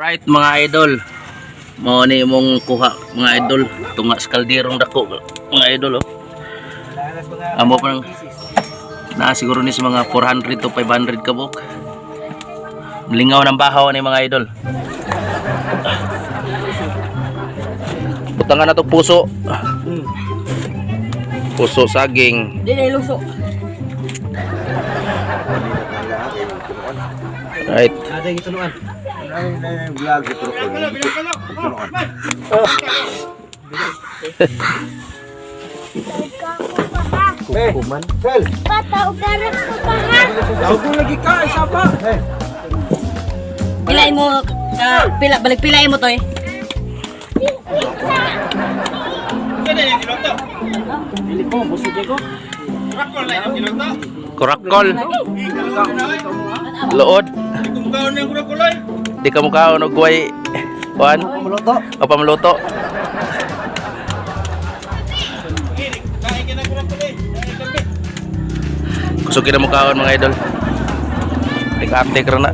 Right, mga idol. Mao ni imong kuha, mga idol, tunga sa kalderong dako, mga idol, oh. Amo pa na siguro ni sa mga 400 to 500 kabuk. Lingaw ng bahaw ni, mga idol. Butangan na to puso. Puso saging. Di na luso. Right. Ada yung tunuan. Vlog ito ko. Kuman. Fel, Pataugaran ko pa ha. Ako lagi ka, isa pa. Pilay mo pila balik pilay mo to eh. Dili ko, busog ko. Kurakol. Lood. Di ka mukhaon og guway kuan Pamuluto. O pamluto. Kusog na mukhaon, mga idol. Tek-tek ra na.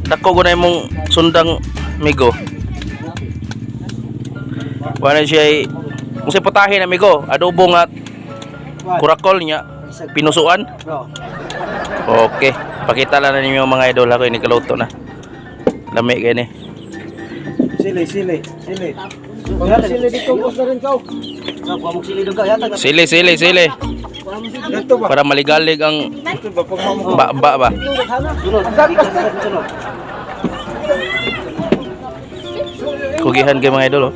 Dako ko na imong sundang migo. Wala siya ay kung sa putahe na migo, adobo nga kurakol niya, pinusuan. Bro. Okay, pakita lang na ninyo, mga idol, ako ini kaluto na. Lami kay ni. Sili, sili, sili. Sili dito, boss na rin ka. Kuha mo sili doon ka, yata. Sili, sili, sili. Dito ba? Para maligalig ang Dito ba? Pagmamukha. ba ba ba. Sunod. Sunod. Kugihan kay mga idol, oh.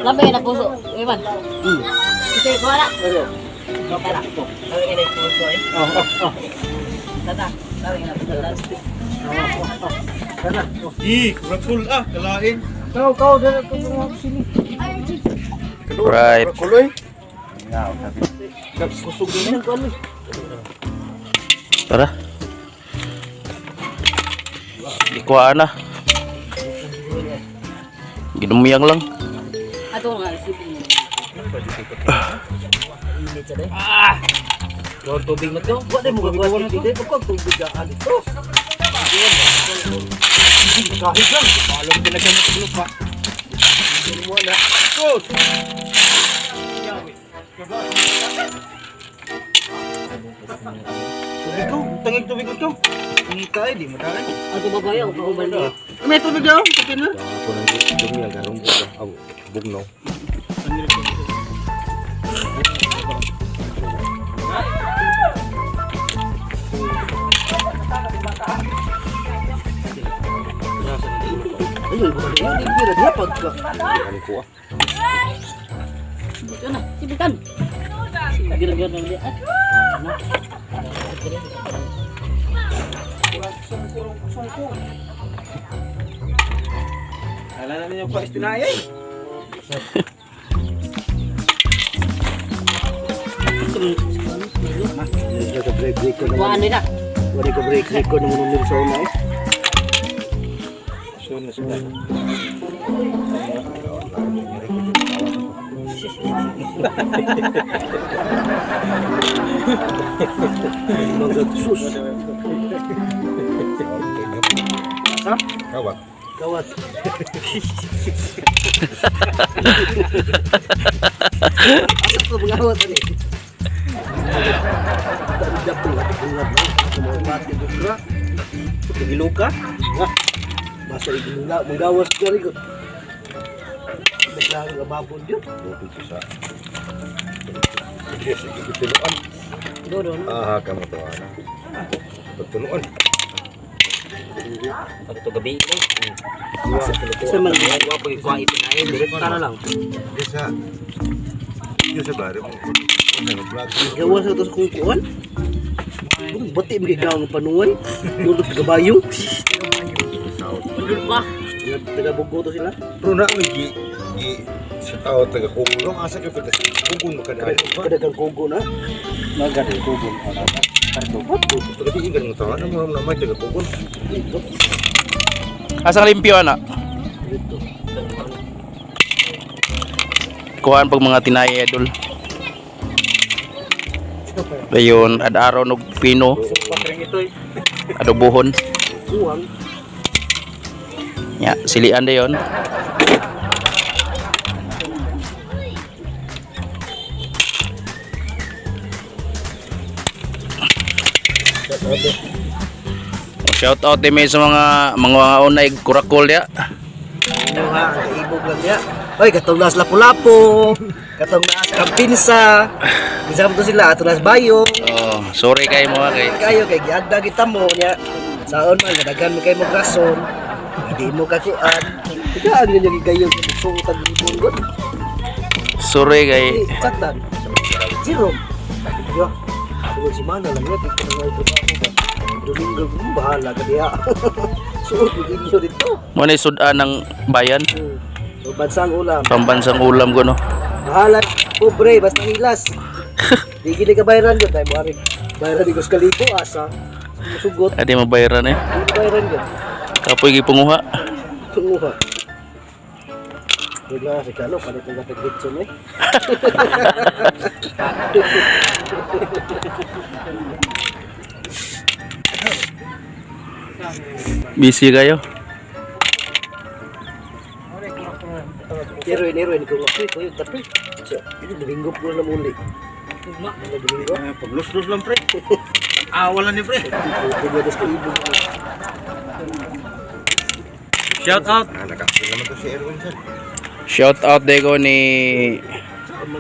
Lamay na puso. Iwan. Kasi ko wala. Tara. Lamay na puso eh. Oh. Tata. Lamay na puso. Ih, kurakul ah, kalain. Kau, kau, dala ko mga sili. Right. Kurakul oy. Kusog din ang kuan. Tara. Ikuha na. Ginumiyang lang. Ato nga isipin mo. Kuha tubig na to. Wa mo gagawa tubig. Pagkag tubig ka dito. Kahit lang. Palong talaga mo tulog pa. Wala. Sus! Tubig ko. Tangig tubig ko. Tangig ka eh. Di mo dahil. Ato ba bayo ko balik. May tubig daw. Tubig na. Ako nang dumi ang garong buka. Aw, bugno. Ayun, ayun, ayun, ayun, pagka. Ano ko ah? Dito na. Sibukan. Gira-gira na dia. Ala na ninyo pa istinayay. Break break ko Kuha naman. ano na. Wala ka break break ko naman ng sa una eh. Sun na sila. Mga sus. Kawat. Gawat. Asa ko mga awat ani? Tanda ko nga bunga na. Mga pati bukra. Giluka. Basta igula manggawas ka rin ko. Bigla ang babon yun. Lupit ko sa. Sige, sige, tuluan. Dodo. Ah, kamo to ana. Pagtuluan. Pag ito gabi, eh. Sa man Wa pag ikuha itinayin, direkta na lang. Di sa. Di sa bari mo. Ano vlog? Gawas na to sa kungkuan. Bati magigaw ng panuwan. Nulot kabayo. Dudul pa. Taga Bogota sila. Pero na may gi gi sa tao taga Kugon asa ka pita Kugon makadali ba? Kadagang kugo na. Magaling kugon. Taga diin ka ng tao ano mo naman taga Kugon. Dito. Asa ka limpyo ana? Dito. Kuhaan pag mga tinay, idol. Ayun, ad-araw og pino. Adobohon. Kuwang. Ya, silian dayon. Shout out din may sa mga unay kurakol ya. Inyo ha, ang kaibog lang niya. Oy, katong nas Lapu-Lapu, katong nas Kampinsa. Bisa to sila, atong nas Bayo. Oh, sorry kay mo ha, kay Kayo kay giagda kita mo niya. Saon man daghan mo kay mo rason. Di mo kakuan. Tigaan ganyan kayo suot ang libon gud. Sorry kay Eh, Chatan. Zero. Yo. Tungod si Mana lang niya kay kanang mga trabaho ba. Domingo ko bahala ka diha. Suot mo inyo dito. mo ni sudan ng bayan, So bansang ulam. pambansang ulam ko no. Bahala, pobre, basta hilas. Di gini ka bayaran yun. Tayo mo bayaran ni Gus Kalibo, asa. Sugot, Adi mabayaran eh. di bayaran yun. Kapoy gipunguha. Tunguha. Bigla si Kalo, palit ang gatag litson eh. Busy kayo. Pero ini, pero ini, kung ako, ito yung tapi. So, ini Domingo po na muli. Ugma. Ano, Domingo? Pagluslos lang pre. Awalan ni pre. Ito Gus Kalibo. Shout out. Ah, nakapil naman to si Erwin sir. Shout out dego ni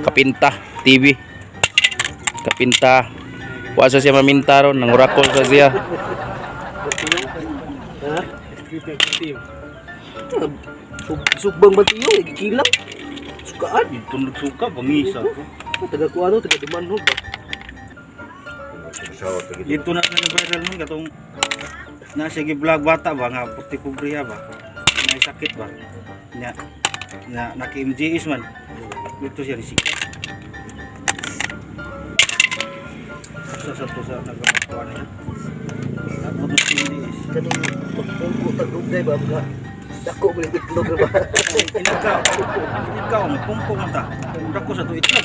Kapinta TV. Kapinta. Wa sa siya maminta ron, nangurakol sa siya. Ha? Sugbang ba tiyo? Igikilang? Sukaan? Ito nagsuka, bangisa. Taga kuano, taga dumanhog ba? Sa Dito na sa viral mo katong na siya vlog bata ba nga puti pobriya ba. Na sakit ba. Nya na naki MJS man. Dito siya risikat. Sa to sa nagkakuha na yan. Tapos si MJS. Kaning magpungko tagdugay ba mga dako mo yung itlog na ba? Ikaw, ikaw mo pungko man ta. Dako sa to itlog.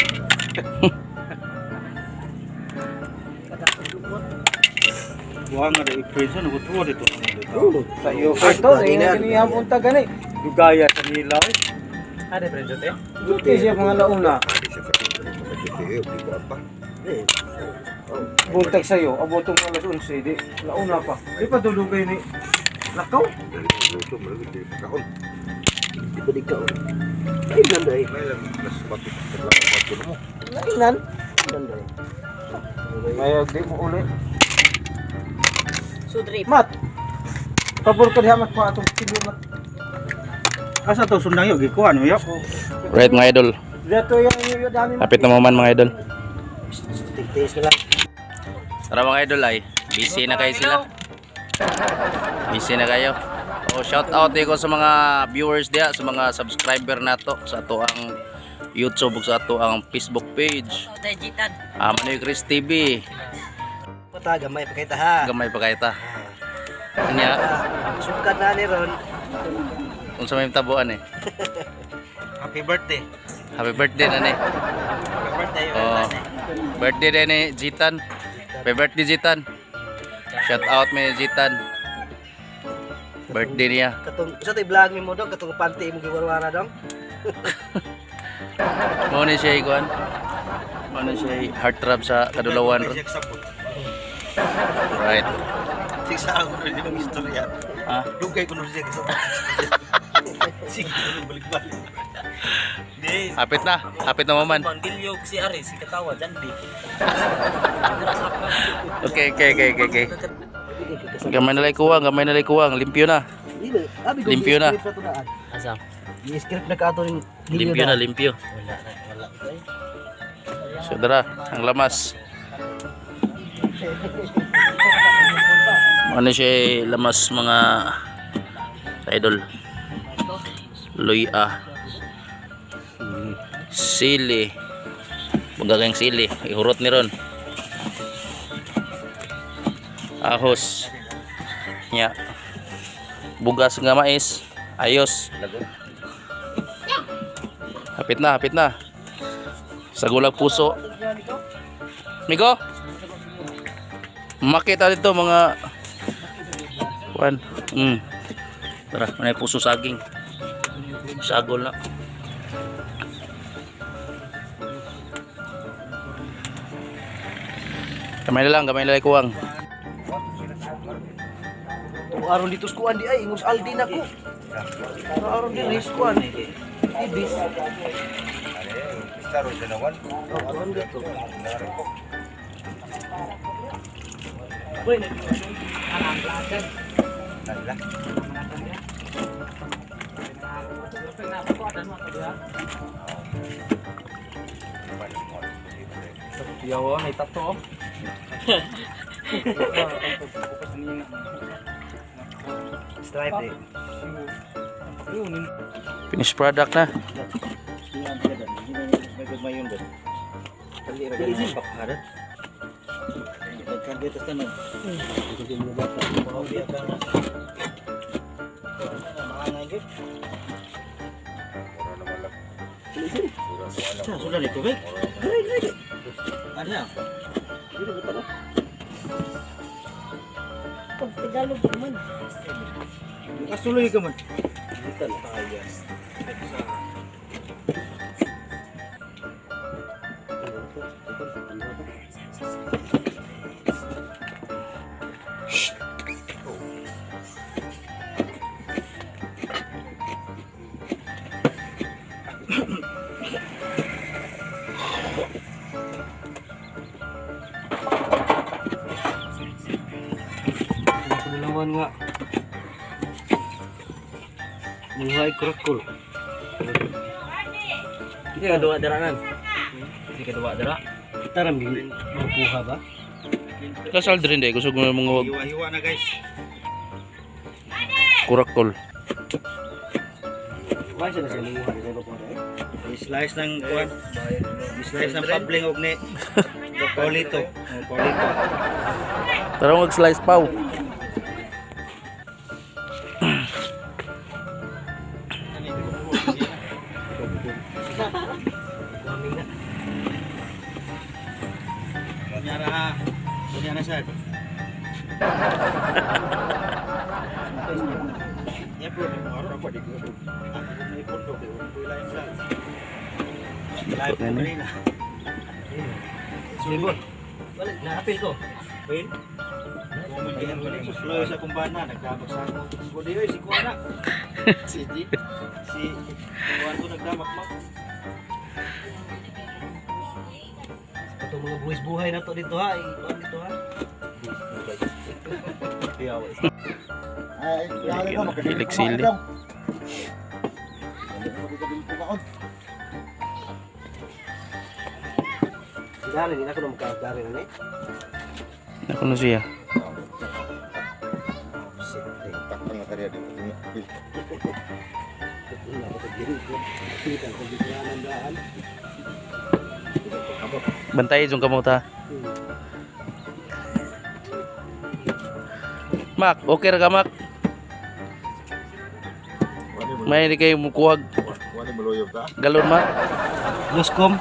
Buha nga dai prison ko tuwa dito. Oo. Sa iyo Ito, ginihapon punta gani. Dugaya sa nila. Ano pre jote? Buti siya mga launa. Adi siya sa GTA, di ko apa. Eh, Buntag sa'yo, abotong alas 11, di, launa pa. Di pa dulugay ni Lakaw. Dali luto mo lagi di kaon. Di ba di ka? Ay, nanday. May lang mas bato sa bato mo. Lainan. Nanday. May di mo uli. Sudrip. Mat. Pabor ka diha mat pa atong kilo mat. Asa to sundang yo gikuan mo yo. Right mga idol. Dato yang yo dami. Kapit na mo man mga idol. Tigtiis na lang. Tara mga idol ay, busy na kayo sila. Busy na kayo. Oh, shout out ko sa mga viewers diha, sa mga subscriber nato sa ato ang YouTube ug sa ato ang Facebook page. Digitan. Ah, Manoy Chris TV. Pata, gamay pa kita ha. Gamay pa kay ta. Anya, Sugkad na ni Ron. unsa may tabuan eh? Happy birthday. Happy birthday na ni. Happy birthday. Oh. Birthday din ni Jitan. Happy birthday Jitan. Shout out may Jitan. Birthday niya. Katong, sa tayo vlog ni mo dong, katong panty mo giwarwara dong. Mao ni siya ikuan. Mao ni siya heartthrob sa Kadulawan ron. Right. Sige sa ako rin ang istorya. Ah, Dugay ko siya sa. Sige, balik-balik. Di. hapit na. Hapit na maman. Pandilyog si Aris, si Katawa, Jandi. Okay. Gamay na lang kuwang, gamay na lang kuwang. Limpyo na. Di ba? Abi ko Limpyo na. gi-script na to daan. Asa? Gi-script na ka ato ning Limpyo na, limpyo. Wala na, wala ko eh. So dara, ang lamas. Ano siya eh, lamas mga idol. Luya. Sili. Magagayang sili. Ihurot ni ron. Ahos. Nya. Bugas nga mais. Ayos. Hapit na, hapit na. Sa gulag puso. Miko? Makita dito mga kuan. Tara, manay puso saging. Sagol na. Gamay na lang, gamay na lang kuwang. Aron dito sa kuan di ay ingos Aldi na ko. Aron di race kuan. Ibis. Staro siya naman. Oh, aron dito. Yawa, may tato. Stripe eh. Finished product na. Sudah dito, be. Ano yan? Pag Tagalog naman. Kasuloy ka man. Naman nga. Buhay kurakol. Hindi ka duwa dara nan. Hindi ka duwa dara. Taram di mapuha ba? Kasal din dai kusog mo mga Hiwa-hiwa na guys. kurakol. Why siya na siya manguha ni ba po eh? I-slice ng kuan. I-slice ng pabling og ni Paulito. Oh, Paulito. Tara mag-slice paw. Kunya ra ha. Kunya na sir. Ya bro, ni mo ako di ko. Ako may pondo ko lain sa. Live ko kanina. Libon. Wala, naapil ko. Wait. Susloy sa kumbana, nagdamag sa ako. Budi oy, si Kuana. Si G. Si Kuan ko nagdamag ma. Katong mga buwis buhay na to dito ha. Ikuan dito ha. Ay, kaya na Hilig sili. Si Darren, hindi na ako na magka-Darren ano eh. Ako na siya. Takpang na kariya dito. Wala ko pag-giri ko. Kita ko biglaan daan. Bantay jung kamuta. Mak, okay ra ka Mak? May hindi kayo mukuhag Wala mo loyo ta. galon Mak. Luskom.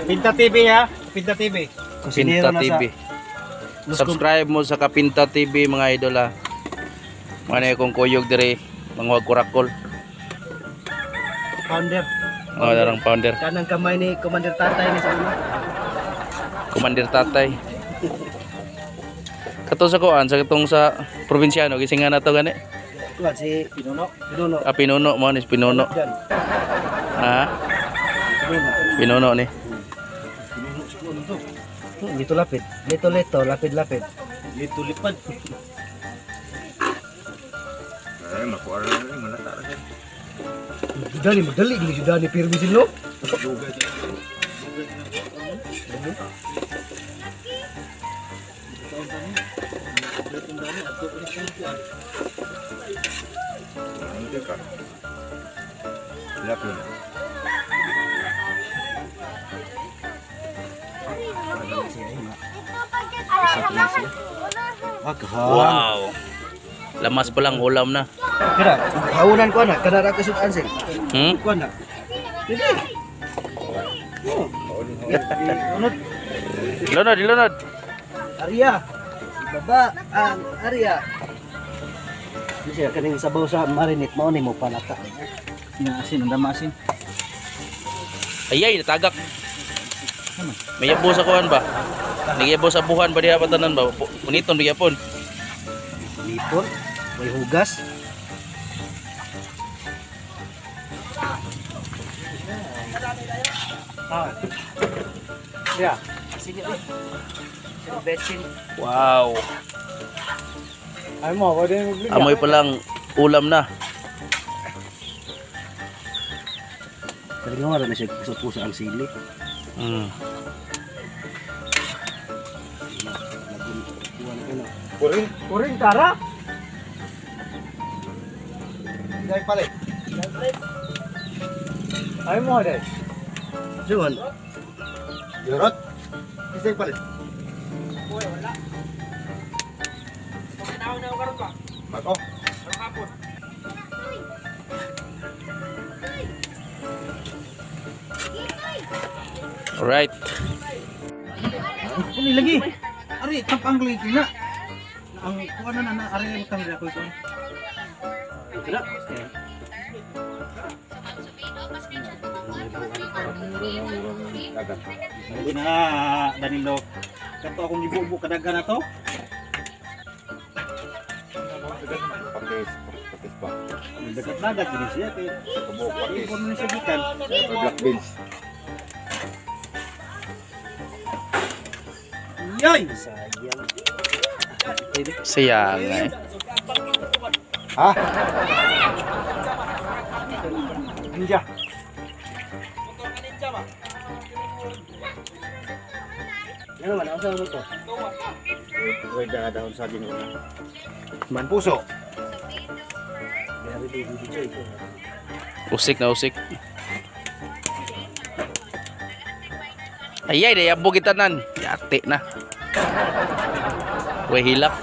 Pinta TV ha. Pinta TV. Pinta TV. Subscribe mo sa Kapinta TV mga idol ha. Mga na kong kuyog dire, manguhag kurakol. Founder. Mga darang founder. Kanang kamay ni Commander Tatay ni sa una. Commander Tatay. Kato sa kuan sa katong sa probinsyano gisingan na to gani. Kuan si Pinuno. Pinuno. Ah, Pinuno mo ni Pinuno. Diyan. Ha? Pinuno. Pinuno ni. Dito lapid. Lito lito, lapid lapid. Lito lipad. Ay, makuha na rin manata ra siya. Dani magdali gini si Dani pirmi sino. Hindi ka. Lapin. Wow. Lamas pa lang ulam na. Kira, haunan ko ana, kanara ko sa ansil. Hmm? Ko ana. Dili. Lunod, lunod. Arya. Ibaba ang Arya. Siya kaning sabaw sa marinate mao ni mo palata. Ina asin, ang dama asin. Ayay, natagak. May yabo sa kuan ba? Nagyabo sa buhan ba diha patanan ba? Puniton bigyan. Lipon, may hugas. Ah. Yeah. Sige, oy. Sir Betchin. Wow. Ay mo, pwede mo Amoy pa lang ulam na. Talaga wala na siya puso-puso ang sili. Kuring. Kuring tara. Dahil pala. Ay mo dai. Juan, Yorot. Isang palit. Bako. Alright. Uli lagi. Ari tapang lagi kina. Ang kuan na na ari ang tangga ko ito. Dagat. Lagi na Danilo. Kato akong gibubo kadagan na to. Patis. Patis ba? Dagat dagat gini siya kay. Kabuok patis. Ipon mo siya gikan. May black beans. Yay! Sayang. Siya nga eh. Ha? Ninja. Ano man, asa mo to? Wait na dahon sa ginoo. Man puso. Grabe di di ito. Usik na usik. Ayay, dayabo kita nan. Yate na. Way hilak.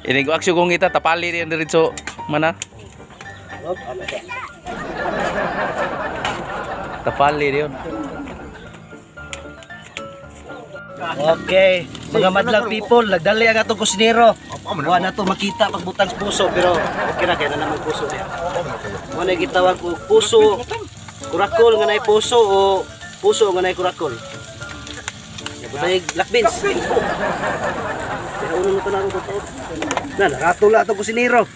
Ini ko aksyon kong ita tapali riyan diretso mana. Rob, ano siya? Tapali riyon. Okay, mga madlang people, nagdali ang atong kusinero. Wa na to makita pagbutang sa puso pero okay ra kay na naman puso niya. Mo na gitawag og puso kurakol nga naay puso o puso nga naay kurakol. Nabutay black beans. Pero uno na to na to. Na nakatula atong kusinero.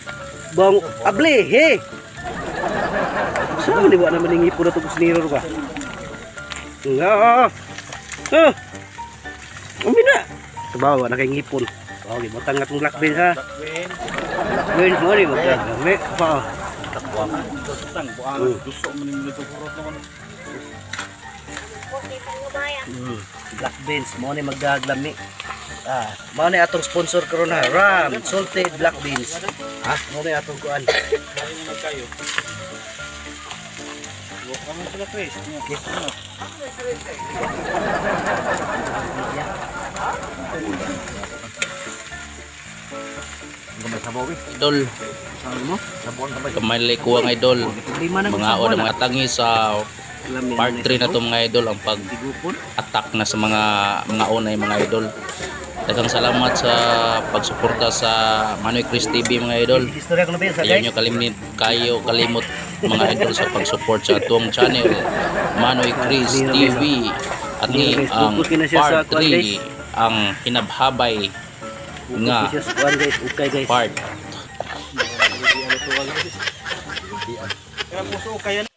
Bong able he. Saan ni wa naman ning ipon atong kusinero ba? Nga. Ah. Umi na. Kabawa na kay ngipon. Okay, butang na tong black beans ha. Black beans mo ni magdami pa. Tang buang gusto mo ning nito kurot naman. Black beans mo ni magdaglami. Ah, mao ni atong sponsor karon ha. Ram salted black beans. Ha, mo ni atong kuan. Dali naman kayo. Wa ka man sila Chris. Ano? Idol. Kamay ko ang idol. Problema na Mga o mga tangi sa part 3 na to mga idol ang pag Tigupon. attack na sa mga unay mga idol. Daghang salamat sa pagsuporta sa Manoy Chris TV mga idol. Istorya ko na ba yun sa Ayaw guys? nyo kalimit kayo kalimot mga idol sa pag-support sa atong channel Manoy Chris TV at ni ang part 3 ang hinabhabay nga Siya sa kuan guys, okay guys. part Kaya puso kaya.